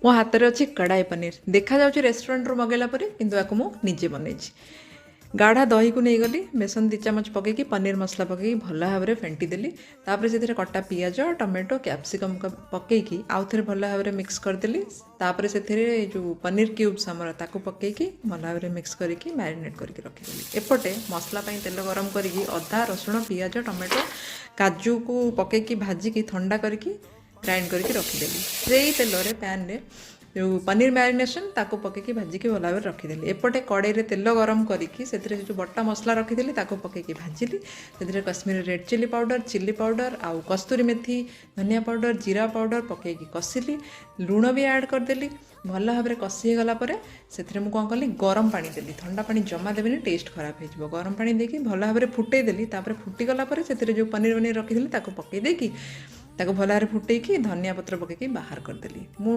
ମୋ ହାତରେ ଅଛି କଡ଼ାଇ ପନିର। ଦେଖାଯାଉଛି ରେଷ୍ଟୁରାଣ୍ଟରୁ ମଗେଇଲା ପରି, କିନ୍ତୁ ଆକୁ ମୁଁ ନିଜେ ବନେଇଛି। ଗାଢ଼ା ଦହିକୁ ନେଇଗଲି, ବେସନ 2 ଚାମଚ ପକାଇକି, ପନିର ମସଲା ପକାଇକି ଭଲ ଭାବରେ ଫେଣ୍ଟି ଦେଲି। ତାପରେ ସେଥିରେ କଟା ପିଆଜ, ଟମାଟୋ, କ୍ୟାପ୍ସିକମ୍ ପକାଇକି ଆଉ ଥରେ ଭଲ ଭାବରେ ମିକ୍ସ କରିଦେଲି। ତାପରେ ସେଥିରେ ଯେଉଁ ପନିର କ୍ୟୁବ୍ସ ଆମର, ତାକୁ ପକାଇକି ଭଲ ଭାବରେ ମିକ୍ସ କରିକି ମ୍ୟାରିନେଟ୍ କରିକି ରଖିଦେଲି। ଏପଟେ ମସଲା ପାଇଁ ତେଲ ଗରମ କରିକି ଅଦା, ରସୁଣ, ପିଆଜ, ଟମାଟୋ, କାଜୁକୁ ପକାଇକି ଭାଜିକି ଥଣ୍ଡା କରିକି ଗ୍ରାଇଣ୍ଡ କରିକି ରଖିଦେଲି। ସେଇ ତେଲରେ ପ୍ୟାନ୍ରେ ଯେଉଁ ପନିର ମ୍ୟାରିନେସନ୍, ତାକୁ ପକାଇକି ଭାଜିକି ଭଲ ଭାବରେ ରଖିଦେଲି। ଏପଟେ କଡ଼େଇରେ ତେଲ ଗରମ କରିକି ସେଥିରେ ଯେଉଁ ବଟା ମସଲା ରଖିଥିଲି, ତାକୁ ପକାଇକି ଭାଜିଲି। ସେଥିରେ Kashmiri red chilli powder, chilli powder ଆଉ କସ୍ତୁରୀ ମେଥି, ଧନିଆ ପାଉଡ଼ର, ଜିରା ପାଉଡ଼ର ପକାଇକି କଷିଲି। ଲୁଣ ବି ଆଡ଼୍ କରିଦେଲି। ଭଲ ଭାବରେ କଷି ହେଇଗଲା ପରେ ସେଥିରେ ମୁଁ କ'ଣ କଲି? ଗରମ ପାଣି ଦେଲି। ଥଣ୍ଡା ପାଣି ଜମା ଦେବେନି, ଟେଷ୍ଟ ଖରାପ ହେଇଯିବ। ଗରମ ପାଣି ଦେଇକି ଭଲ ଭାବରେ ଫୁଟେଇ ଦେଲି। ତାପରେ ଫୁଟିଗଲା ପରେ ସେଥିରେ ଯେଉଁ ପନିର ବନେଇ ରଖିଥିଲି, ତାକୁ ପକାଇ ଦେଇକି ତାକୁ ଭଲ ଭାବରେ ଫୁଟେଇକି ଧନିଆ ପତ୍ର ପକାଇକି ବାହାର କରିଦେଲି ମୁଁ।